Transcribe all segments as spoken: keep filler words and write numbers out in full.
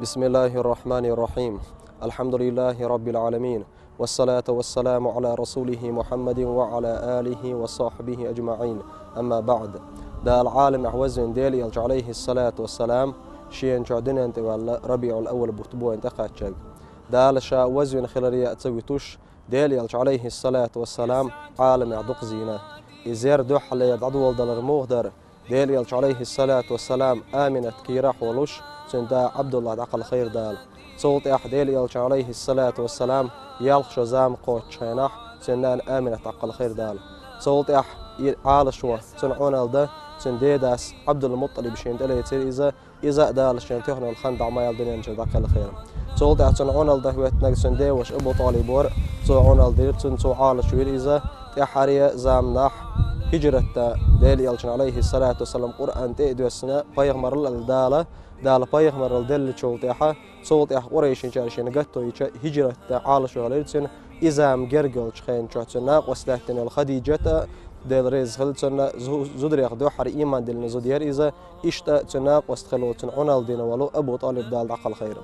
بسم الله الرحمن الرحيم. الحمد لله رب العالمين. والصلاة والسلام على رسوله محمد وعلى آله وصحبه أجمعين. أما بعد. Дала Ӏаламехь вазвина Дела Элча, алейхиссалату вассалам, шена чохь дуьнен тӀе ваьлла РабиӀул-Аввал бутт бу вайна тӀекхаччалц. Дала ша вазвина хиларе а ца вуьтуш, Дела Элча, алейхиссалату вассалам, Ӏаламехь дукха зийна. И зер дуьххьале дӀадоладалар муха дара? Дела Элча, алейхиссалату вассалам, Аминат кийрахь волуш, цуьнан да Ӏабдуллах дӀакхалхийра Дала. Цул тӀаьхьа Дела Элча, алейхиссалату вассалам, ялх шо зама кхочучу хенахь, цуьнан нана Аминат дӀакхалхийра Дала. Цул тӀаьхьа и Ӏалашо, цунна Ӏуналла дан, цуьнан дедас Ӏабдул-Мутталиб шена тӀелецира иза, иза а Дала шена туьхна йолу хан дӀа ма яьлла дуьнен чуьра дӀакхалхийра. Цул тӀаьхьа цунна Ӏуналла дан хӀоьттинарг цуьнан деваша Абу ТӀалиб вара, цо Ӏуналла дира цунна, цо Ӏалашвира иза, тӀаьххьара заманахь хӀижрат дан, Дела Элчана, алейхиссалату вассалам, Къуръан тӀе а доьссина, пайхамаралла а Дала, Дала пайхамаралла деллачул тӀаьхьа, цул тӀаьхьа къурайшинчара шена гатто йича, хӀижрат дан Ӏалашвахьалира цуьнан, и зама герга йолчу хенан чохь цуьнан накъост лаьттина йолу Хадижат а, Дела реза хила цунна, зу-, зударих дуьххьара ийман диллина зуда яра иза, иштта цуьнан накъост хилла волу, цунна Ӏуналла дина волу Абу ТӀалиб Дала дӀакхалхийра.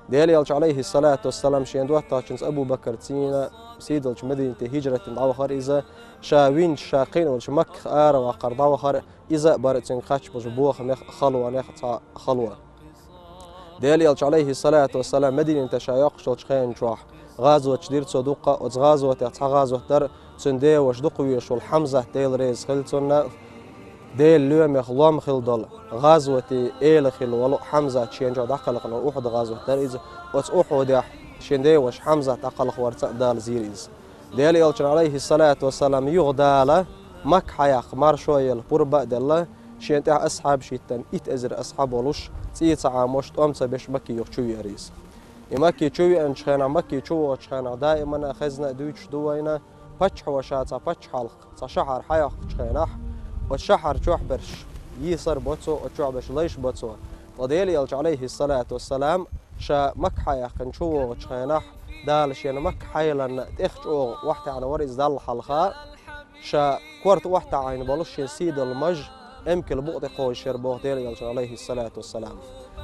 Дела Элча, алейхиссалату вассалам, шена доттагӀчуьнца Абу Бакарца цуьнан сийдолчу Мединате хӀижрат дина дӀавахара иза, ша винчу, ша кхин волчу Макках араваккхара дӀавахара, иза а бара цуьнга кхаьчна болчу бохамех а, халонех а цхьа хало. Дела Элча, алейхиссалату вассалам, Мединате ша йоккхуш йолчу хенан чохь гӀазоташ дира цо дуккха а, оцу гӀазотех цхьа гӀазот дара, цуьнан деваша дукха везаш волу Хьамзат, Дела реза хила цунна, Делан лоьмех лом хилла долу, гӀазотийн эла хилла волу Хьамзат шена чохь дӀакхалхина Ухьуд гӀазот дара иза, оцу Ухьудехь шен деваша Хьамзат дӀакхалхорца а Дала зийра иза. Дела Элчана, алейхиссалату вассалам, юха Дала Макка хьаяккха маршо а елла, пурба а делла, шена тӀехь асхьабаш хӀиттина, итт эзар асхьаб волуш, цӀий ца Ӏамош, тӀом ца беш Макке юха чу веара иза. И Макке чу веанчу хенахь, Макке чу вогӀучу хенахь, даимана а хезна а дуьйцуш ду вайна, паччахьо ша цхьа паччахьалкх, цхьа шахьар хьаяккхучу хенахь, оцу шахьар чохь берш йийсар а бо цо, оцу чохь берш лайш а бо цо. Ткъа Дела Элча, алейхиссалату вассалам, ша Макка хьаяьккхина чу вогӀучу хенахь, Дала шена Макка хьайланна тӀех чӀогӀа охьатаьӀна вара иза Далла хьалха, ша корта охьатаьӀийна болуш шен сийдолу маж эмкал букъа тӀе кхочушъяра боху Дела Элчана, алейхиссалату вассалам.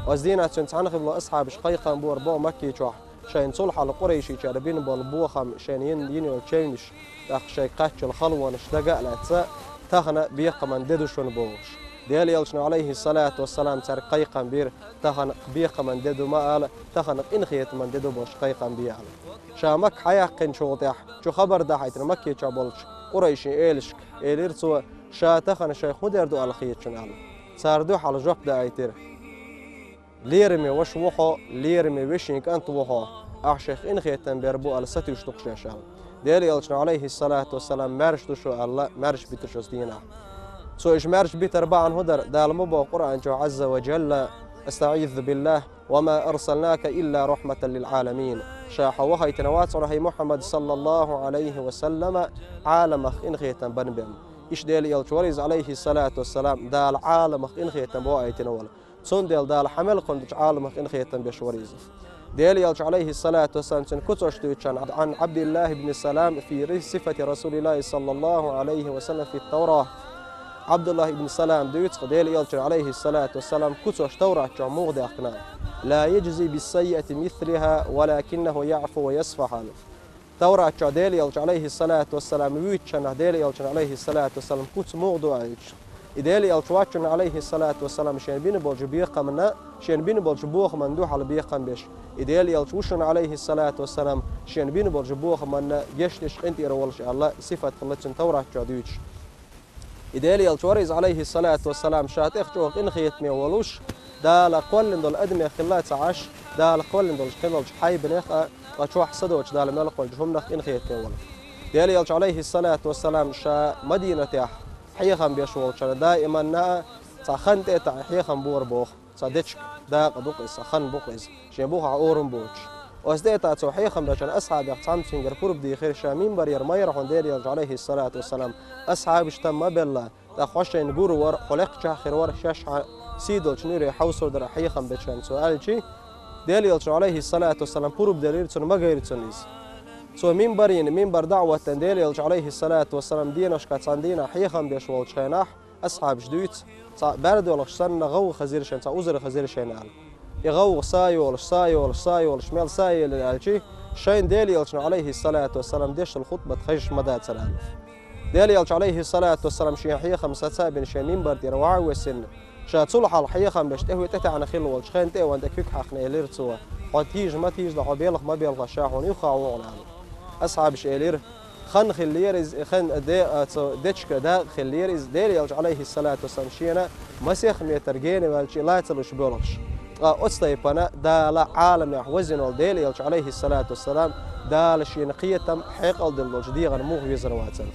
Оцу дийнахь цуьнан цхьаьна хилла болу асхьабаш кхайкхам бора боху Макке чохь, шайна цул хьалха къурайшичара бина болу бохам, шайна йина, йина йолу чевнаш, тӀаккха шайга кхаччалла халонаш дага а лаьцна, тахана бекхаман де ду шуна бохуш. Дела Элчано, алейхиссалату вассалам, цаьрга кхайкхам бира, тахана бекхаман де ду ма ала, тахана къинхетаман де ду бохуш кхайкхам бе ала. Ша Макка хьаяьккхинчул тӀаьхьа, чу хабар дахьийтина Макке чохь болчу къурайшийн элашка, элира цо, ша тахана шайх хӀун дер ду ала хета шуна ала. Цара дуьхьал жоп даийтира. Лераме ваша ву хьо, лераме вешин кӀант ву хьо, ахь шайх къинхетам бер бу аьлла сатуьйсуш ду-кх шаьш аьлла. Дела Элчано, алейхиссалату вассалам, маьрша ду шу аьлла, маьрша битира шу цу дийнахь. Цо иша маьрша битар бахьана хӀун дара? Дала ма боху Къуръан чохь, Ӏазза ва Джалла: «АстаӀизу биллахӀ, ва ма арсалнака илла рахьматан лил Ӏаламин». Ша хьо вахийтина вац хьуна, хьай Мухьаммад, саллаллахӀу Ӏалайхи ва саллама, Ӏаламах къинхетам бан бен. Иша Дела Элча вара иза, алейхиссалату вассалам, Дала Ӏаламах къинхетам бо айтина вала. Цундела Дала хьан мел кхунчу Ӏаламах къинхетам беш вара иза. Дела Элча, алейхиссалату вассалам, цуьнан куцаш дуьйцучарна, Ӏан Ӏабдиллахь ибн Салам фи ри-, сифати Расулиллахи саллаллаху Ӏалайхи ва саллам фи Таврат. Ӏабдуллахь ибн Салам дуьйцу-кх Дела Элчан, алейхиссалату вассалам, куцаш Таврат чохь муха даьккхина: «Ла яджзи бис-саййиати мислиха, валакиннаху яӀфу ва ясфахь», аьлла. Таврат чохь Дела Элча, алейхиссалату вассалам, вуьйцучарна Дела Элчан, алейхиссалату вассалам, куц муха ду аьлча, и Дела Элча вац шуна, алейхиссалату вассалам, шен бина болчу бекхамна, шен бина болчу бохаман дуьхьал бекхам беш. И Дела Элча ву шуна, алейхиссалату вассалам, шен бина болчу бохаманна гечдеш, къинтӀера волуш аьлла, сифат хилла цуьнан Таврат чохь дуьйцуш. И Дела Элча вара иза, алейхиссалату вассалам, ша тӀех чӀогӀа къинхетаме волуш, Дала кхоьллина долу адамех хилла а ца Ӏаш, Дала кхоьллина долчу хиллалчу хьайбанех а, ткъа чохь са доцуш Дала мел кхоьллинчу хӀуманах къинхетаме волу. Дела Элча, алейхиссалату вассалам, ша Мадинатехь хьехам беш волчарна даиманна а цхьа хан тӀе а таӀий хьехам бора боху. Цхьа дечиг дакъа ду-кх иза, цхьа хан бу-кх иза, шен бухахь орам боцуш. Оцу тӀе а таӀий цо хьехам бечарна асхьабех цхьамма цуьнгара пурба дийхира, ша минбаре ма яра хьуна Дела Элча, алейхиссалату вассалам, асхьабаш там ма белла, тӀаккха хьо шайна гур вара, хьо лекхачохь хир вара, шаьш хьан сийдолчу нуьре хьовсур дара хьехам бечарна цо аьлчи, Дела Элча, алейхиссалату вассалам, пурба делира цунна, ма гайра цунна иза. Цо минбар йина, минбар дӀа а хӀоттийна, Дела Элча, алейхиссалату вассалам, деношкахь цхьана дийнахь хьехам беш волчу хенахь, асхьабаш дуьйцу, цхьа бӀаьрг долуш санна гӀовгӀа хезира шайна, цхьа узар хезира шайна аьлла. И гӀовгӀа са йолаш, са йолаш, са йолаш, мел са елира аьлча, шайна Дела Элчан, алейхиссалату вассалам, дешал хутбат хезаш ма дацар аьлла. Дела Элча, алейхиссалату вассалам, шен хьехам саца а бина, шен минбар тӀера ваха а висина, ша цул хьалха хьехам беш тӀехьа тӀетаьӀна хилла волча хенна тӀе а венна, тӀе куьг хьаькхна элира цо: «Хьо тийжа ма тийжадалахь, хьо белха ма белхалахь, ша хьона юха гӀовгӀа», — аьлла. Асхьабаша элира: «Хан хиллера иза, хан де, а, цу дечка дакъа хиллера иза, Дела Элча, алейхиссалату вассалам, шена масех метр гена ваьлча а ла ца луш боьлхуш. Ткъа оцу тайпана Дала Ӏаламехь везина волу Дела Элча, алейхиссалату вассалам, Дала шена кхетам, хьекъал дина долчу дегӀана муха везар вацара?»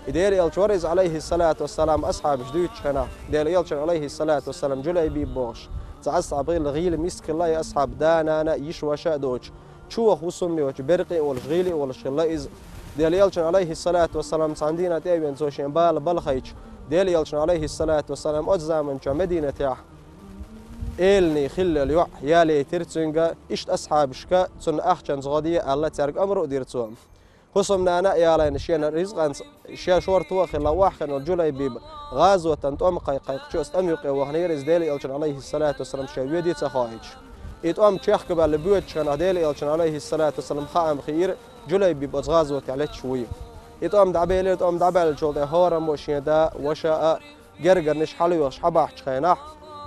И Дела Элча вара иза, алейхиссалату вассалам, асхьабаша дуьйцучу хенахь, Дела Элчана, алейхиссалату вассалам, Джулайбиб бохуш цхьа асхьаб хилла, гӀийла, миска хилла и асхьаб, да-нана, йиша-ваша а доцуш, чу ваха хӀусамне ваха, беркъе а волуш, гӀийла а волуш хилла иза. Дела Элчана, алейхиссалату вассалам, цхьана дийнахь тӀе а веана, цо шен бала балхайча, Дела Элчана, алейхиссалату вассалам, оцу заманчохь Мединатехь элане хилла йолу йоӀ ялийтира цуьнга, иштта асхьабашка цунна ахчанца гӀо де аьлла, цаьрга омра а дира цо. ХӀусамнана а ялийна, шена ризкъанца шен шорто а хилла, охьахиъна волу Джулайбиб гӀазотан тӀом кхайкхийча, оцу тӀам юкъе ваханера иза, Дела Элчана, алейхиссалату вассалам, шен воьдий ца хоуьйтуш. И тӀом чехкабаьлла боьдучу хенахь, Дела Элчана, алейхиссалату вассалам, хаам хиира Джулайбиб оцу гӀазотехь леташ вуй. И тӀом дӀабелира, тӀом дӀабаьллачул тӀе хӀораммо шен да, ваша а, гергарниш хьалавехаш хьабахьачу хенахь,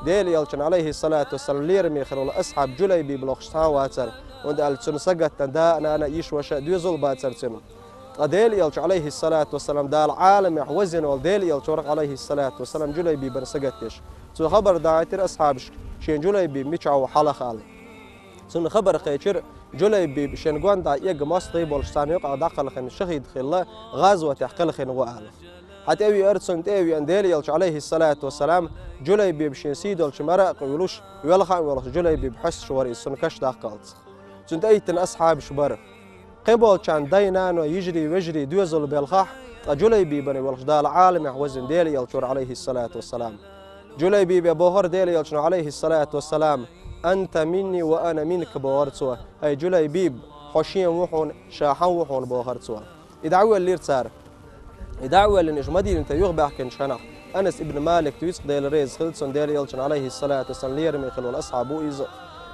Дела Элчана, алейхиссалату вассалам, лераме хир волу асхьаб Джулайбиб лохуш цхьа а вацара, хӀунда аьлча цунна сагатдан да а, нана а, йиша-ваша а доьзал бацара цуьнан. Ткъа Дела Элча, алейхиссалату вассалам, Дала Ӏаламехь везина волу Дела Элча вара, алейхиссалату вассалам, Джулайбибана сагатдеш. Цо хабар дахьийтира асхьабашка, шен Джулайбиб мичахь ву хьалха аьлла. Цунна хабар кхечира, Джулайбиб шен гонаха эгна мостагӀий болуш царна юкъахь дӀакхелхина шахид хилла, гӀазотехь кхелхина ву аьлла. Хьан тӀе а веара цунна, тӀе а веана, Дела Элча, алейхиссалату вассалам, Джулайбиб шен сий долчу мара а къуьйлуш, велха а велхаш, Джулайбиб хьоьстуш вара иза, цунна каш даккхалц. Цунна тӀе а йиттина асхьабаш бара. Кхин болчарна дай-наной, йижарий-вежарий доьзал белхахь, ткъа Джулайбибана велхаш Дала Ӏаламехь везина Дела Элча вара, алейхиссалату вассалам. Джулайбибе бохура Дела Элчано, алейхиссалату вассалам: «Анта минни ва ана минка», — бохура цо. «ХӀай Джулайбиб, хьо шен ву хьуна, ша хьан ву хьуна», — бохура цо. И дӀа а воьллира цара. И дӀа а воьллина, уьш Мадинате юхабаьхкинчу хенахь, Анас ибн Малик дуьйцу, Дела реза хила цунна, Дела Элчана, алейхиссалату вассалам, лераме хилла волу асхьаб ву иза.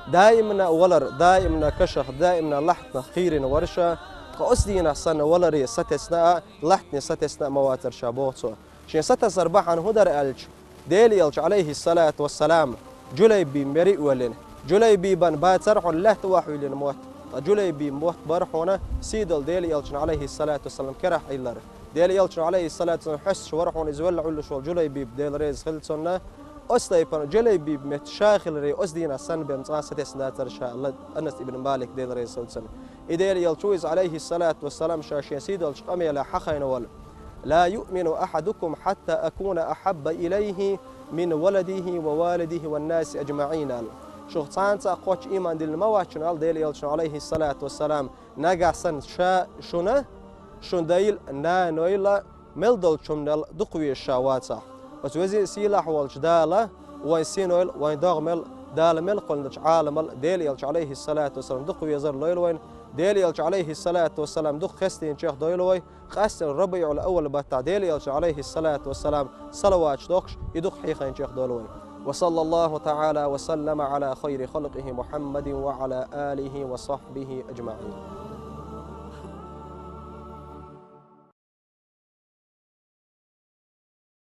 Даимна а валар, даимна а кашах, даимна а лаьттанах кхийрина вара ша, ткъа оцу дийнахь санна валаре сатесна а, лаьттане сатесна а ма вацара ша, боху цо. Шен сатасар бахьана хӀун дара аьлча, Дела Элча, алейхиссалату вассалам, Джулайбиб мери а воьллина. Джулайбибан бацара хьуна лаьтта охьавиллина мотт, ткъа Джулайбиб мотт бара хьуна сийдолу Дела Элчана, алейхиссалату вассалам, керахь Ӏиллар. Дела Элчано, алейхиссалату вассалам, хьоьстуш вара хьуна иза велла Ӏуьллуш волу Джулайбиб, Дела реза хила цунна. Оцу тайпана Джулайбиб метта ша хиларе оцу дийнахь санна бен цкъа а сатесна дацара ша, аьлла Анас ибн Малик, Дела реза хила цунна. И Дела Элча ву иза, алейхиссалату вассалам, ша шен сийдолчу къамелехь хьахийна волу: «Ла юъмину ахьадукум хьатта акуна ахьабба илайхи мин валадихи ва валидихи ван наси аджмаӀин», — аьлла. Шух цхьана цкъа а кхоччуш ийман диллина ма вац шуна, аьлла Дела Элчано, алейхиссалату вассалам, нагахь санна ша шуна, шун дайла, нанойла, мел долчу хӀуманал дукха везаш ша вацахь. Оцу веза а сийлахь волчу Дала вайн синойла, вайн догӀмел, Дала мел кхоьллинчу Ӏаламал Дела Элча, алейхиссалату вассалам, дукха везар лойла вайна, Дела Элча, алейхиссалату вассалам, дукха хестийначех дойла вай, къаьсттина РабиӀул-Аввал баттахь Дела Элча, алейхиссалату вассалам, салаваташ дохкуш, и дукха хьехийначех дойла вай. Ва саллаллаху таӀала ва саллама Ӏала хайри халкъихи Мухьаммадин ва Ӏала алихи ва сахьбихи аджмаӀин.